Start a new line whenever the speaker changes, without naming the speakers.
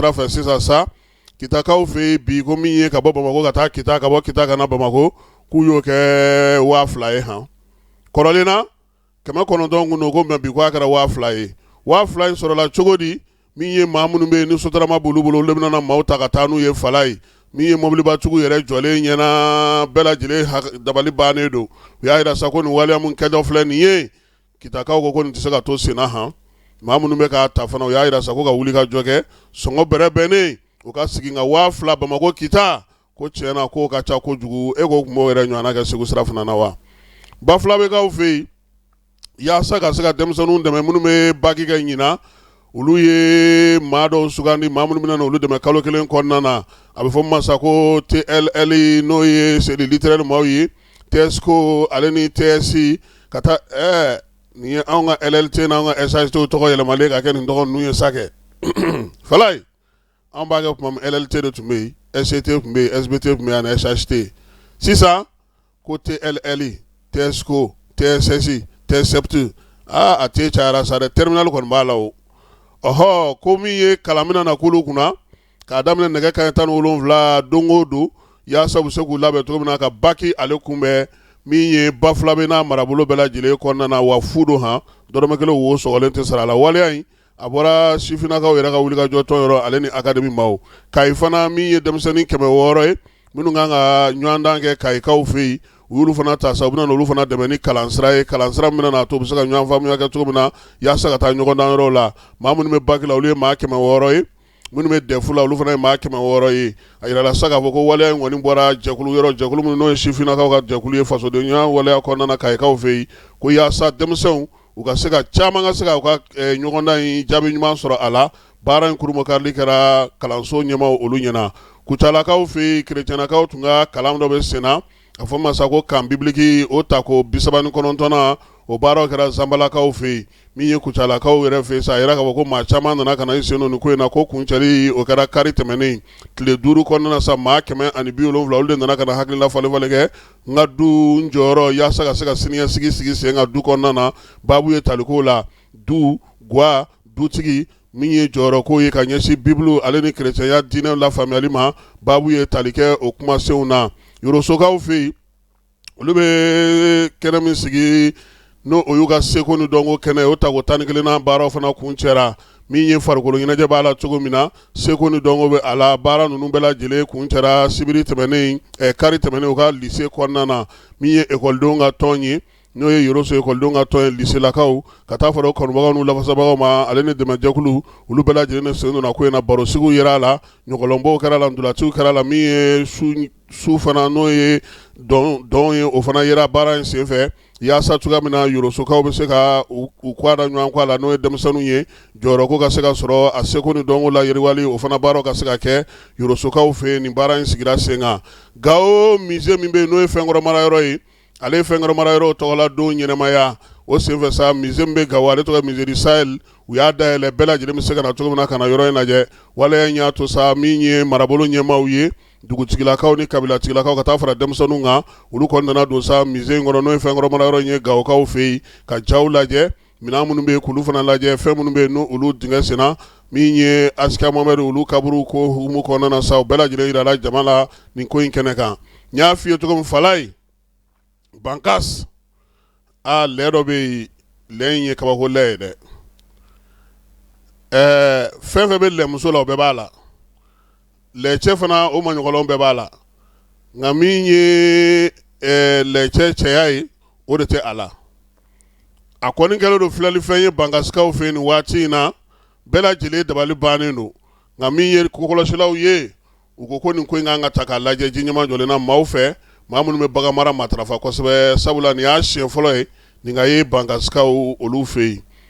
Sira fɛ sisan sa, Kitakaw fɛ yen bi, ko min ye ka bɔ Bamakɔ ka taa Kita, ka bɔ Kita ka na Bamakɔ, k'u y'o kɛ 2000 ye. Han, kɔrɔlen na 900 kun don ko, mais bi ko a kɛra 2000 ye. 2000 in sɔrɔla cogo di? Min ye maa minnu bɛ yen ni Sotarama b'olu bolo, olu de bɛna maaw ta ka taa n'u ye Falayi. Min ye mobilibatigiw yɛrɛ jɔlen ɲɛna, bɛɛ lajɛlen dabali bannen don. U y'a jira sa ko nin waleya min kɛtɔ filɛ nin ye, Kitakaw ko ko nin tɛ se ka to senna. Han, maa minnu bɛ k'a ta fana, u y'a jira sa ko ka wuli ka jɔ kɛ, sɔngɔ bɛrɛ bɛnnen u ka sigi. Nka 2000 Bamakɔ Kita, ko tiɲɛ na k'o ka ca kojugu. E ko tun b'o yɛrɛ ɲɔgɔnna kɛ Segu sira fana na wa? Bafulabekaw fɛ yen, yaasa ka se ka denmisɛnninw dɛmɛ minnu bɛ baki kɛ ɲinan, olu ye maa dɔw sugandi, maa minnu bɛna olu dɛmɛ kalo kelen kɔnɔna na. A bɛ fɔ min ma sa ko TLL, n'o ye c'est littéraire maaw ye, TSCO ale ni TSI ka taa. Nin ye anw ka LLT n'an ka SHT tɔgɔ yɛlɛmalen ka kɛ nin tɔgɔ ninnu ye sa kɛ. Falayi, an b'a kɛ tuma min, LLT de tun bɛ yen, SCT tun bɛ yen, SBT tun bɛ yen ani SHT. Sisan ko TLL, TSCO, TSS, TSEPT. Aa, a T cayara sa dɛ. Terminale kɔni b'a la o. Ɔhɔ, ko min ye kalan bɛna na k'olu kunna k'a daminɛ nɛgɛ kanɲɛ 17 don o don, yaasa u bɛ se k'u labɛn cogo min na ka baki ale kunbɛn. Min ye Bafulabe n'a marabolo bɛɛ lajɛlen kɔnɔna na, wa fu don. Han, dɔrɔmɛ kelen wo sɔgɔlen tɛ sara a la. Waleya in a bɔra sifinnakaw yɛrɛ ka wulikajɔ tɔn yɔrɔ, ale ni académie maaw. Kayi fana, min ye denmisɛnnin 600 ye minnu kan ka ɲɔgɔndan kɛ Kayikaw fɛ yen, u y'olu fana ta sa. U bɛna olu fana dɛmɛ ni kalansira ye, kalansira min bɛna to u bɛ se ka ɲɔgɔn faamuya kɛ cogo min na yaasa ka taa ɲɔgɔndan yɔrɔw la. Maa minnu bɛ baki la, olu ye maa 600 ye. Minnu bɛ DEF la, olu fana ye maa 600 ye. A jirala sa k'a fɔ ko waleya in kɔni bɔra jɛkulu yɔrɔ, jɛkulu minnu n'o ye sifinnakaw ka jɛkulu ye, fasodenya waleya kɔnɔna na Kayikaw fɛ yen, ko yaasa denmisɛnw u ka se ka caman ka se ka u ka ɲɔgɔndan in jaabi ɲuman sɔrɔ a la. Baara in kurunbonkarili kɛra kalanso ɲɛmaaw olu ɲɛna. Kucalakaw fɛ yen, kerecɛnnakaw tun ka kalan dɔ bɛ senna, a fɔ ma sa ko camp biblique, o tako 39nan, o baaraw kɛra Zanbalakaw fɛ yen. Min ye Kucalakaw yɛrɛ fɛ sa, a yira k'a fɔ ko maa caman nana ka na i sen don nin ko in na. Ko kuncɛli o kɛra kari tɛmɛnen. Tile 5 kɔnɔna sa, maa 170, olu de nana ka na hakilila falen falen kɛ n ka du n jɔyɔrɔ, yaasa ka se ka siniɲɛsigi sigi sen kan du kɔnɔna na. Baabu ye taliko la du gwa dutigi, min ye jɔyɔrɔko ye ka ɲɛsin Bibulu ale ni kerecɛnya diinɛ lafaamuyali ma. Baabu ye tali kɛ o kumasenw na. Yorosokaw fɛ yen, olu bɛ kɛnɛ min sigi, n'o o y'u ka seko ni dɔnko kɛnɛ, o tako 11nan baaraw fana kuncɛra. Min ye farikolo ɲɛnajɛ b'a la cogo min na, seko ni dɔnko bɛ a la. Baara ninnu bɛɛ lajɛlen kuncɛra sibiri tɛmɛnen, kari tɛmɛnen, u ka lycée kɔnɔna na. Min ye ekɔlidenw ka tɔn ye, n'o ye Yoroso ekɔlidenw ka tɔn ye, lycéelakaw ka taa fara kanubagaw n'u lafasabagaw ma, ale ni dɛmɛjɛkulu, olu bɛɛ lajɛlen de sen donna ko in na. Barosigiw yera a la, ɲɔgɔlɔnbɔw kɛra la, ntolaciw kɛra la. Min ye su fana, n'o ye dɔn ye, o fana yera baara in senfɛ, yaasa cogoya min na Yorosokaw bɛ se ka u kɔ da ɲɔgɔn kɔ a la, n'o ye denmisɛnninw ye, jɔyɔrɔko ka se ka sɔrɔ a seko ni dɔnko la, yiriwali o fana baaraw ka se ka kɛ Yorosokaw fɛ. Nin baara in sigira sen kan Gawo musée min bɛ yen, n'o ye fɛnkɔrɔ mara yɔrɔ ye, ale ye fɛnkɔrɔ mara yɔrɔ tɔgɔla don ɲɛnamaya o senfɛ sa. Musée min bɛ Gawo, ale tɔgɔ musée du Sahel, u y'a dayɛlɛ, bɛɛ lajɛlen bɛ se ka na cogo min na ka na yɔrɔ in lajɛ. Waleya in y'a to sa, min ye marabolo ɲɛmaaw ye, dugutigilakaw ni kabilatigilakaw, ka taa fara denmisɛnninw kan, olu kɔni nana don sa musée in kɔnɔ, n'o ye fɛnkɔrɔ mara yɔrɔ in ye Gawokaw fɛ yen, ka jaw lajɛ, minɛn minnu bɛ yen k'olu fana lajɛ, fɛn minnu bɛ yen n'olu dingɛ senna, min ye Askia Mohamed olu kaburu ko hukumu kɔnɔna na sa, u bɛɛ lajɛlen jirala jama la nin ko in kɛnɛ kan. N y'a f'i ye cogo min, Falayi, Bankas, aa, lɛ dɔ bɛ yen, lɛ in ye kabako lɛ ye dɛ. Ɛɛ, fɛn fɛn bɛ lɛmuso la, o bɛɛ b'a la. Lɛcɛ fana, o maɲɔgɔnlɔn bɛɛ b'a la. Nka min ye lɛcɛ cɛya ye, o de tɛ a la. A kɔni kɛlen don filɛlifɛn ye Bankasikaw fɛ nin waati in na, bɛɛ lajɛlen dabali bannen don. Nka min ye kokɔlɔsilaw ye, u ko ko nin ko in kan ka ta k'a lajɛ ji ɲɛma jɔlen na maaw fɛ, maa minnu bɛ bagan mara matarafa kosɛbɛ, sabula nin y'a siɲɛ fɔlɔ ye nin ka ye Bankasikaw olu fɛ yen.